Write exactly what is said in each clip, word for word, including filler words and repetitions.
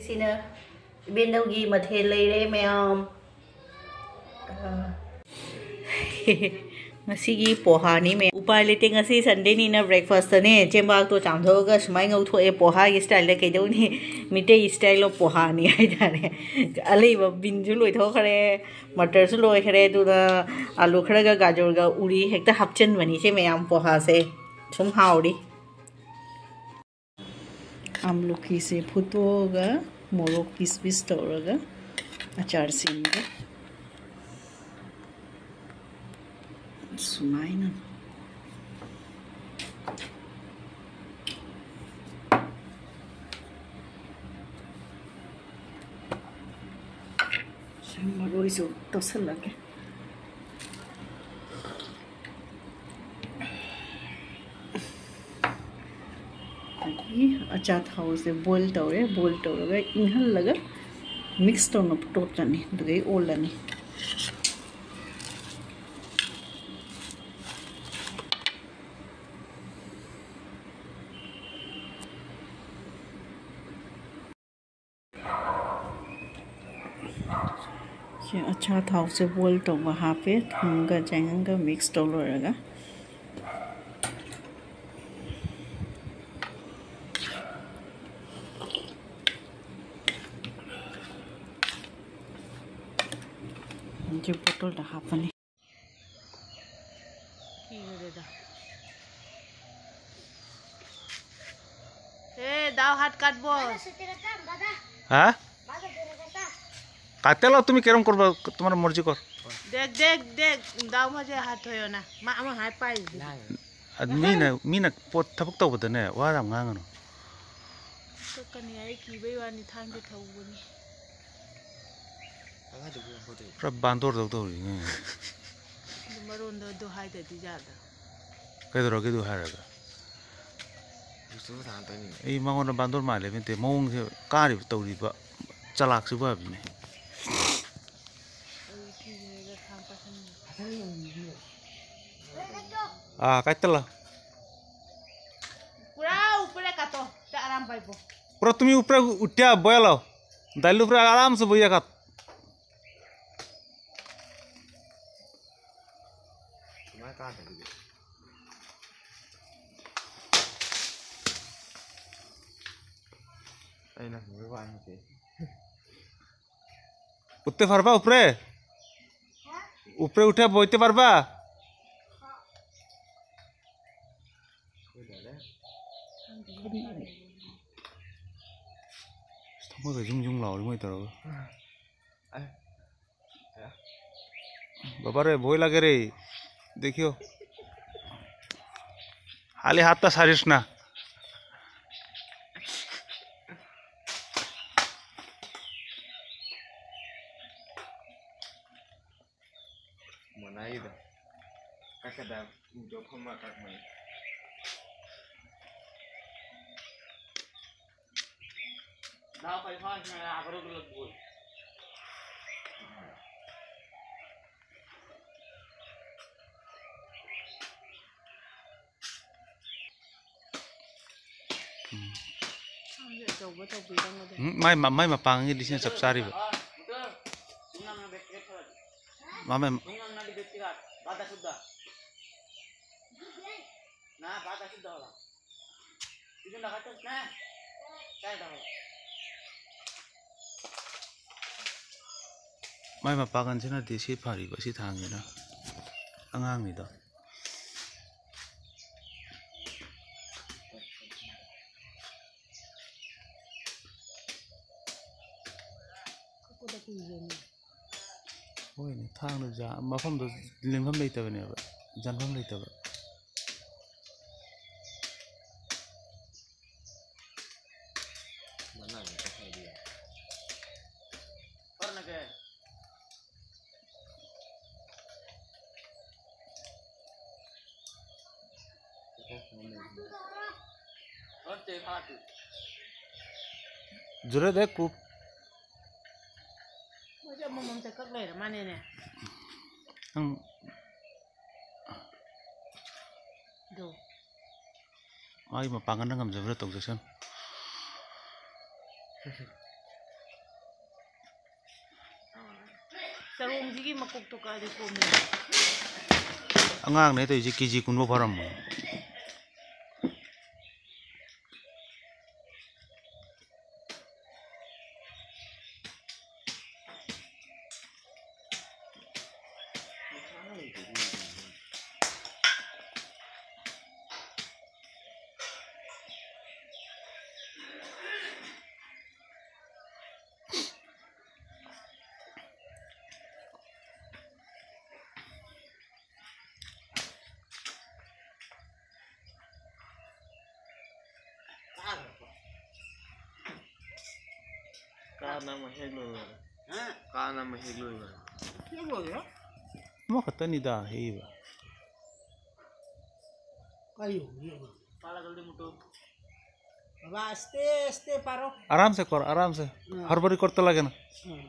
ꯁꯤꯅ ꯏꯕꯦꯟꯗꯧꯒꯤ ꯃꯊꯦꯜ ꯂꯩꯔꯦ ꯃꯌꯥꯝ꯫ ꯑ, ꯉꯁꯤꯒꯤ ꯄꯣꯍꯥꯅꯤ ꯃꯌꯥꯝ꯫ ꯎꯄꯥꯏ ꯂꯩꯇꯦ, ꯉꯁꯤ ꯁꯟꯗꯦꯅꯤꯅ ꯕ꯭ꯔꯦꯛꯐꯥꯁꯇꯅꯦ ꯆꯦꯡꯕꯥꯛꯇꯣ ꯆꯥꯝꯊꯣꯛꯑꯒ ꯁꯨꯃꯥꯏꯅ ꯉꯧꯊꯣꯛꯑꯦ꯫ ꯄꯣꯍꯥꯒꯤ ꯁ꯭ꯇꯥꯏꯜꯗ ꯀꯩꯗꯧꯅꯤ, ꯃꯤꯇꯩ ꯁ꯭ꯇꯥꯏꯜ ꯑꯣꯐ ꯄꯣꯍꯥꯅꯤ ꯍꯥꯏꯇꯥꯔꯦ꯫ ꯑꯂꯩꯕ ꯕꯤꯟꯁꯨ ꯂꯣꯏꯊꯣꯛꯈ꯭ꯔꯦ, ꯃꯇꯔꯁꯨ ꯂꯣꯏꯈ꯭ꯔꯦ, ꯑꯗꯨꯅ ꯑꯂꯨ ꯈꯔꯒ ꯒꯥꯖꯔꯒ ꯎꯔꯤ ꯍꯦꯛꯇ ꯍꯥꯞꯆꯤꯟꯕꯅꯤ ꯁꯦ ꯃꯌꯥꯝ ꯄꯣꯍꯥꯁꯦ꯫ ꯁꯨꯝ ꯍꯥꯎꯔꯤ꯫ ꯑꯃꯂꯣꯀꯤꯁꯦ ꯐꯨꯠꯇꯣꯛꯑꯒ ꯃꯣꯔꯣꯛ ꯄꯤꯁ ꯄꯤꯁ ꯇꯧꯔꯒ ꯑꯆꯥꯔ ꯁꯦꯝꯒꯦ꯫ ꯁꯨꯃꯥꯏꯅ꯫ ꯁꯤ ꯃꯔꯣꯏꯁꯨ ꯇꯧꯁꯜꯂꯒꯦ꯫ ꯑꯗꯒꯤ ꯑꯆꯥ ꯊꯥꯎꯁꯦ ꯕꯣꯏꯜ ꯇꯧꯔꯦ꯫ ꯕꯣꯏꯜ ꯇꯧꯔꯒ ꯏꯪꯍꯜꯂꯒ ꯃꯤꯛꯁ ꯇꯧꯅ ꯇꯣꯠꯂꯅꯤ, ꯑꯗꯨꯗꯩ ꯑꯣꯜꯂꯅꯤ꯫ ꯁꯤ ꯑꯆꯥ ꯊꯥꯎꯁꯦ ꯕꯣꯏꯜ ꯇꯧꯕ ꯍꯥꯞꯄꯦ, ꯊꯨꯝꯒ ꯆꯦꯡꯉꯪꯒ ꯃꯤꯛꯁ ꯇꯧ ꯂꯣꯏꯔꯒ꯫ ꯍꯧꯖꯤꯛ ꯕꯣꯇꯜꯗ ꯍꯥꯞꯄꯅꯤ꯫ ꯀꯤꯔꯦꯗ꯫ এ, দাও হাত কাটবো। হ্যাঁ? কাটে লাও, তুমি কেরম করবা, তোমার মর্জি কর। দেখ, দেখ, দেখ, দাও মাঝে হাত হইও না। মা, আমার হাত পাই। ꯃꯤꯅ, ꯃꯤꯅ ꯄꯣꯠ ꯊꯕꯛ ꯇꯧꯕꯗꯅꯦ, ꯋꯥ ꯌꯥꯝ ꯉꯥꯡꯒꯅꯨ꯫ ꯀꯛꯀꯅꯤ, ꯑꯩ ꯀꯤꯕꯩ ꯋꯥꯅꯤ, ꯊꯥꯡꯁꯦ ꯊꯧꯕꯅꯤ꯫ ꯄꯨꯔꯥ ꯕꯥꯟꯗꯣꯔꯗꯧ ꯇꯧꯔꯤꯅꯦ꯫ ꯑꯗꯨ ꯃꯔꯣꯟꯗꯣ ꯑꯗꯨ ꯍꯥꯏꯗ꯭ꯔꯗꯤ ꯌꯥꯗ꯭ꯔꯣ? ꯀꯩꯗꯧꯔꯒꯦ ꯑꯗꯨ ꯍꯥꯏꯔꯒ? ꯑꯩ ꯃꯉꯣꯟꯗ ꯕꯥꯟꯗꯣꯔ ꯃꯥꯜꯂꯦ ꯅꯠꯇꯦ, ꯃꯑꯣꯡꯁꯦ ꯀꯥꯔꯤꯕ ꯇꯧꯔꯤꯕ ꯆꯂꯥꯛꯁꯤꯕꯨ ꯍꯥꯏꯕꯅꯦ꯫ ꯑꯥ, ꯀꯥꯏ ꯇꯜꯂ? ꯄꯨꯔꯥ ꯎꯄꯔꯦ ꯀꯥꯇꯣ, ꯇ ꯑꯔꯥꯝ ꯄꯥꯏꯕꯣ꯫ পুৰা তুমি উপৰে উঠা, বয়া লও। দাইল উপৰে আৰামছে বহিয়া খাত। উঠতে পারবা উপরে? উপরে উঠে বইতে পারবা? ꯊꯃꯣꯏꯒ ꯖꯨꯡ ꯖꯨꯡ ꯂꯥꯎꯔꯤ ꯃꯣꯏ ꯇꯧꯔꯒ꯫ ꯕꯕꯥꯔꯦ, ꯚꯣꯏ ꯂꯥꯒꯦꯔꯦ꯫ ꯗꯦꯈꯤꯌꯣ꯫ ꯍꯥꯂꯤ ꯍꯥꯠꯇ ꯁꯥꯔꯤꯁꯅ꯫ ꯃꯅꯥꯏꯗ ꯀꯛꯀꯗ ꯎꯗꯣ ꯐꯝꯃ ꯀꯛꯃꯩ꯫ ꯎꯝ꯫ ꯎꯝ, ꯃꯥꯏ ꯃ-, ꯃꯥꯏ ꯃꯄꯥꯡꯒꯤꯗꯤ ꯁꯤꯅ ꯆꯞ ꯆꯥꯔꯤꯕ꯫ ꯃꯥ ꯃꯥꯏ ꯃꯥꯏ ꯃꯄꯥꯡꯒꯜꯁꯤꯅꯗꯤ ꯁꯤ ꯐꯔꯤꯕ, ꯁꯤ ꯊꯥꯡꯁꯤꯅ꯫ ꯑꯉꯥꯡꯅꯤꯗꯣ꯫ ꯍꯣꯏꯅꯦ, ꯊꯥꯡꯗꯣ ꯖꯥ-, ꯃꯐꯝꯗꯣ ꯂꯦꯡꯐꯝ ꯂꯩꯇꯕꯅꯦꯕ, ꯖꯥꯟꯐꯝ ꯂꯩꯇꯕ꯫ ꯖꯨꯔꯦ ꯗꯦ ꯀꯨꯞ꯫ ꯃꯣꯏꯁꯦ ꯑꯃꯃꯝ ꯆꯠꯈꯛ ꯂꯩꯔ ꯃꯥꯅꯦꯅꯦ꯫ ꯅꯪ ꯑꯗꯣ꯫ ꯃꯥꯒꯤ ꯃꯄꯥꯡꯒꯜꯅ ꯉꯝꯖꯕꯗ ꯇꯧꯖꯁꯅꯨ꯫ ꯆꯔꯣꯡꯁꯤꯒꯤ ꯃꯀꯣꯛꯇꯣ ꯀꯥꯏꯗ ꯄꯣꯝꯃꯤ? ꯑꯉꯥꯡꯅꯦ ꯇꯧꯔꯤꯁꯦ, ꯀꯦ ꯖꯤ ꯀꯨꯟꯐꯥꯎ ꯐꯥꯔꯝꯃꯣꯏ꯫ ꯀꯥ ꯅꯝꯃ ꯍꯦꯛ ꯂꯣꯏꯕ꯫ ꯍꯥ? ꯀꯥ ꯅꯝꯃ ꯍꯦꯛ ꯂꯣꯏꯕ꯫ ꯍꯦꯛ ꯂꯣꯏꯔꯦ? ꯑꯃꯈꯛꯇꯅꯤꯗ ꯍꯦꯛꯏꯕ꯫ ꯀꯔꯤ ꯍꯧꯖꯤꯛ? ꯄꯥꯂꯒꯜꯗꯤ ꯃꯨꯠꯇꯣ꯫ ꯕꯕꯥ, ꯑꯁꯇꯦ, ꯑꯁꯇꯦ ꯄꯥꯔꯣ꯫ आराम से कर, आराम से। हाँ। हड़बड़ी करते लगे ना। हाँ।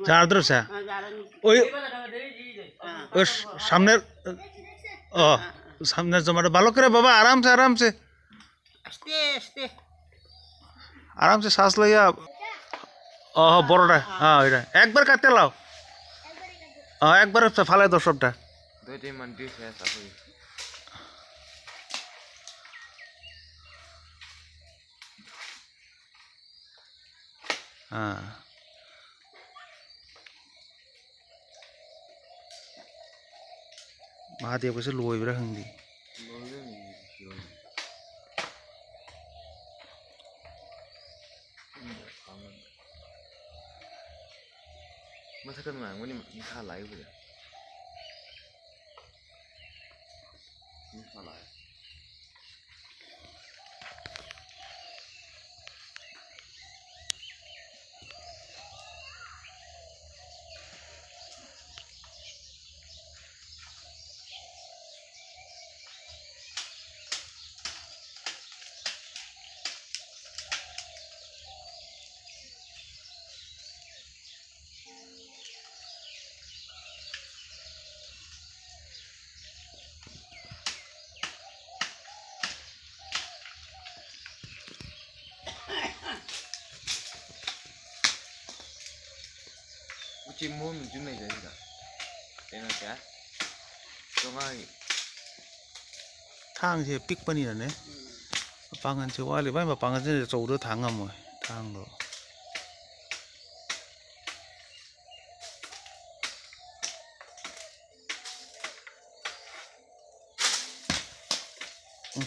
চার ধরছে। ওই, ওই সামনের, ও, সামনের জমাটা ভালো করে বাবা, আরামসে, আরামসে। আস্তে, আস্তে। আরামসে শ্বাস লইয়া। ও, বড়টা। হ্যাঁ, ওইটা। একবার কাটতে লাও। ও, একবার ফালাই দাও সবটা। দুই তিন মিনিট শেষ আছে। हाँ। महादेव कैसे लोई रखेंगे। ꯃꯊꯛꯇ ꯅꯨꯡꯉꯥꯏꯔꯝꯒꯅꯤ, ꯃꯈꯥ ꯂꯥꯛꯏꯕꯨꯗꯤ꯫ ꯃꯈꯥ ꯂꯥꯛꯑꯦ꯫ ꯆꯤꯡꯃꯣꯟ ꯅꯨꯡꯁꯨ ꯂꯩꯖꯩ ꯁꯤꯗ꯫ ꯀꯩꯅꯣꯁꯦ, ꯆꯥꯝꯃꯉꯥꯒꯤ꯫ ꯊꯥꯡꯁꯦ ꯄꯤꯛꯄꯅꯤꯅꯅꯦ, ꯃꯄꯥꯡꯒꯜꯁꯦ ꯋꯥꯠꯂꯤ꯫ ꯃꯥꯏ ꯃꯄꯥꯡꯒꯜꯁꯤꯅ ꯑꯆꯧꯕꯗꯣ ꯊꯥꯡ ꯉꯝꯃꯣꯏ, ꯊꯥꯡꯗꯣ꯫ ꯎꯝ꯫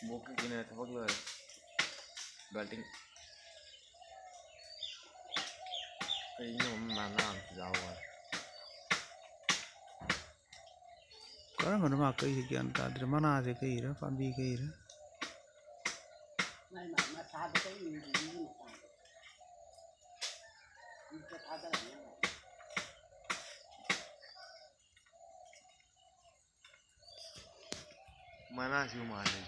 ꯕꯣꯛꯀꯤꯅꯦ ꯊꯕꯛ ꯂꯣꯏꯔꯦ꯫ ꯕꯦꯜꯇꯤꯡ꯫ ꯀꯩꯅꯣ ꯃꯅꯥ ꯑꯝꯇ ꯌꯥꯎꯕ꯫ ꯀꯔꯝꯕꯅꯣ ꯃꯥ ꯀꯛꯏꯁꯦ ꯒ꯭ꯌꯥꯟ ꯇꯥꯗ꯭ꯔꯦ꯫ ꯃꯅꯥꯁꯦ ꯀꯛꯏꯔꯥ ꯄꯥꯝꯕꯤ ꯀꯛꯏꯔꯥ? ꯃꯥꯏ ꯃꯥ-, ꯃꯁꯥꯗ ꯀꯛꯏꯅꯤ ꯃꯁꯥꯗ꯫ ꯑꯝꯇ ꯊꯥꯗꯔꯝꯃꯣ꯫ ꯃꯅꯥꯁꯤꯕꯨ ꯃꯥꯜꯂꯦ꯫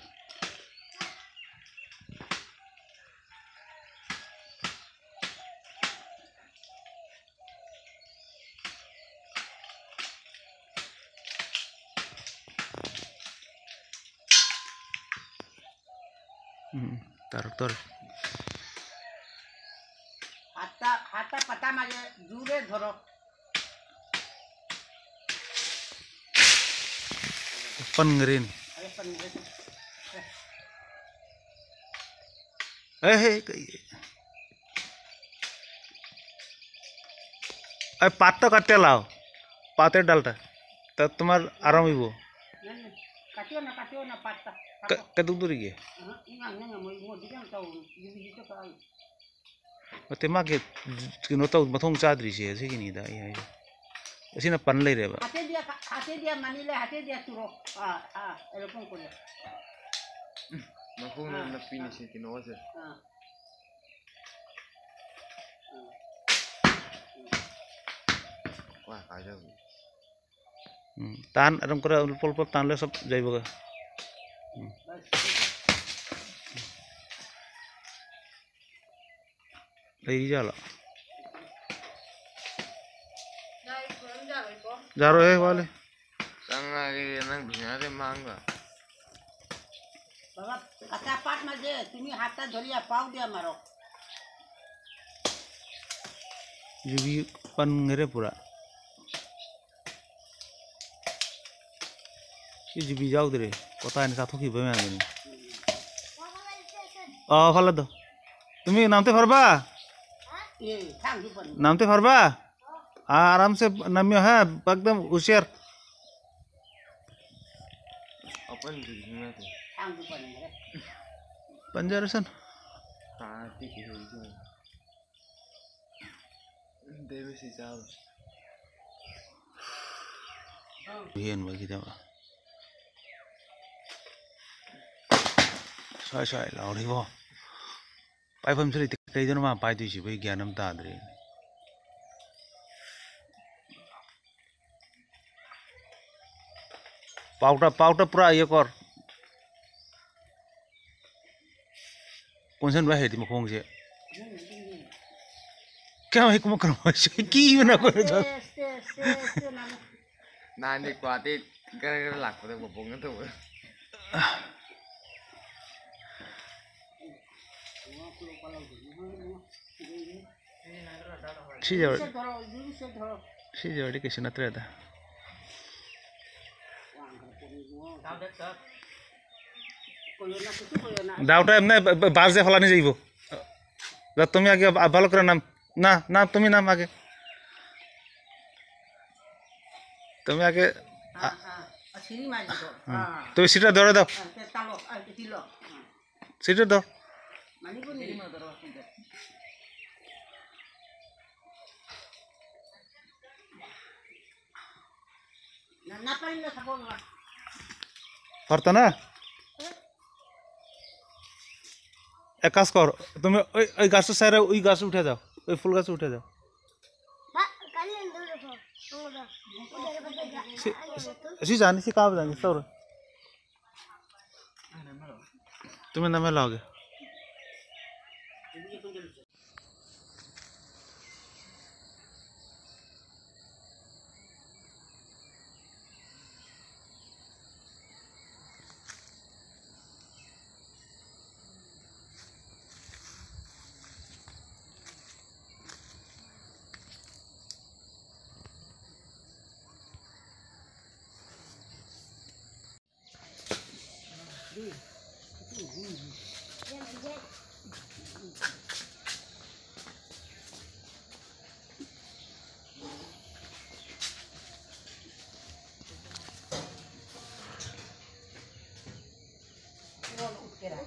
ꯎꯝ, ꯇꯥꯔꯛꯇꯣꯔꯦ꯫ ꯍꯥꯠꯇ, ꯍꯥꯠꯇ ꯄꯇꯥ ꯃꯥꯒꯦ ꯖꯨꯔꯦ ꯙꯣꯔꯣ꯫ ꯄꯟꯒ꯭ꯔꯦꯅꯦ꯫ ꯑꯔꯦ ꯄꯟꯒ꯭ꯔꯦ꯫ ꯑꯦ ꯍꯦ, ꯀꯩ-, ꯑꯩ ꯄꯥꯠꯇ ꯀꯠꯇꯦ ꯂꯥꯎ꯫ ꯄꯥꯠꯇ ꯗꯥꯜꯇ꯫ ꯇ-, ꯇꯨꯃꯥꯔ ꯑꯔꯥꯝ ꯑꯣꯏꯕꯣ꯫ ꯅꯪ ꯀꯠꯇꯦꯅ, ꯀꯠꯇꯦꯅ ꯄꯥꯠꯇ꯫ ꯀ-, ꯀꯩꯗꯧꯗꯣꯔꯤꯒꯦ? ꯑꯍ, ꯏꯃꯥ, ꯅꯪ ꯑꯃꯨꯛ ꯏꯉꯣꯟꯗ ꯌꯥꯝ ꯇꯧ-, ꯌꯨꯕꯤꯁꯤꯁꯨ ꯀꯛꯑꯒ꯫ ꯅꯠꯇꯦ, ꯃꯥꯒꯤ ꯀꯩꯅꯣ ꯇꯧ-, ꯃꯊꯣꯡ ꯆꯥꯗ꯭ꯔꯤꯁꯦ ꯑꯁꯤꯒꯤꯅꯤꯗ ꯑꯩ ꯍꯥꯏꯁꯦ꯫ ꯑꯁꯤꯅ ꯄꯟ ꯂꯩꯔꯦꯕ꯫ ꯍꯥꯇꯦꯗꯤꯌꯥ ꯀ-, ꯍꯥꯇꯦꯗꯤꯌꯥ ꯃꯅꯤ ꯂꯩ, ꯍꯥꯇꯦꯗꯤꯌꯥ ꯇꯨꯔꯣ꯫ ꯑꯥ, ꯑꯥ, ꯑꯦꯔꯣꯀꯣꯟ ꯀꯣꯔꯤꯌꯥ꯫ ꯃꯈꯣꯡꯅ ꯑꯥ, ꯅꯞꯄꯤꯅꯦ ꯑꯥ꯫ ꯁꯤ ꯀꯩꯅꯣꯁꯦ꯫ ꯑꯥ꯫ ꯎꯝ, ꯇꯥꯟ ꯑꯗꯨꯝ ꯈꯔ ꯄꯣꯜ ꯄꯣꯜ ꯇꯥꯟꯂꯦ ꯁꯞ ꯌꯩꯕꯒ꯫ ꯎꯝ꯫ ꯂꯩꯔꯤꯖꯥꯠꯂꯣ? ꯌꯥꯔꯣꯏꯍꯦ, ꯋꯥꯠꯂꯤ꯫ ꯆꯪꯉꯒꯦ ꯅꯪ ꯗꯨꯅꯤꯌꯥꯗꯩ ꯃꯥꯡꯒ꯫ बाबा, कच्चा पात में जे, तुम्ही हातात धरूया, पाव द्या मारो। ꯌꯨꯕꯤ ꯄꯟꯈ꯭ꯔꯦ ꯄꯨꯔꯥ꯫ ꯁꯤ ꯌꯨꯕꯤ ꯌꯥꯎꯗ꯭ꯔꯦ꯫ ꯀꯣꯇꯥꯏꯅ ꯆꯥꯊꯣꯛꯈꯤꯕ ꯃꯌꯥꯝꯗꯨꯅꯤ꯫ ꯑꯥ, ꯐꯜꯂꯗꯣ꯫ तुम्ही नामते फरबा? नामते फरबा? हाँ, आराम से नम्यो है, एकदम होशियार। अपन पंजर सन। ꯍꯦꯟꯕꯒꯤꯗꯃꯛ ꯁ꯭ꯋꯥꯏ ꯁ꯭ꯋꯥꯏ ꯂꯥꯎꯔꯤꯕꯣ꯫ ꯄꯥꯏꯐꯝꯁꯨ ꯂꯩꯇꯦ꯫ ꯀꯩꯗꯅꯣ ꯃꯥ ꯄꯥꯏꯗꯣꯏꯁꯤꯕꯨ? ꯑꯩ ꯒ꯭ꯌꯥꯟ ꯑꯃ ꯇꯥꯗ꯭ꯔꯦ꯫ पाउटा, पाउटा पूरा ये कर। कौन सा भाई है मखोंग से? क्या भाई, कुम करो। की बना को। ꯅꯍꯥꯟꯗꯤ ꯒꯨꯍꯥꯇꯤ ꯒꯔ ꯒꯔ ꯂꯥꯛꯄꯗ ꯃꯄꯣꯡꯅ ꯇꯧꯕ꯫ ꯁꯤ ꯌꯧꯔ-, ꯁꯤ ꯌꯧꯔꯗꯤ ꯀꯩꯁꯨ ꯅꯠꯇ꯭ꯔꯦꯗ꯫ ডাউটা এমনি বা-, বা-, বাস দিয়ে ফেলানি যাইব। যা, তুমি আগে বা-, ভালো করে নাম। না, না, তুমি নাম আগে। তুমি আগে, আ-, हाँ, हाँ। हाँ। তুমি সিটটা ধরে দাও। সিটটা দাও। পারতো না? এক কাজ কর, তুমি ওই, ওই গাছটা ছেড়ে ওই গাছে উঠে যাও, ওই ফুল গাছে উঠে যাও। सी, सी जानी सी कहाँ जानी सर? तुम्हें ना मैं लाओगे। ꯏꯔꯣꯜꯂ ꯎꯠꯀꯦꯔꯥ?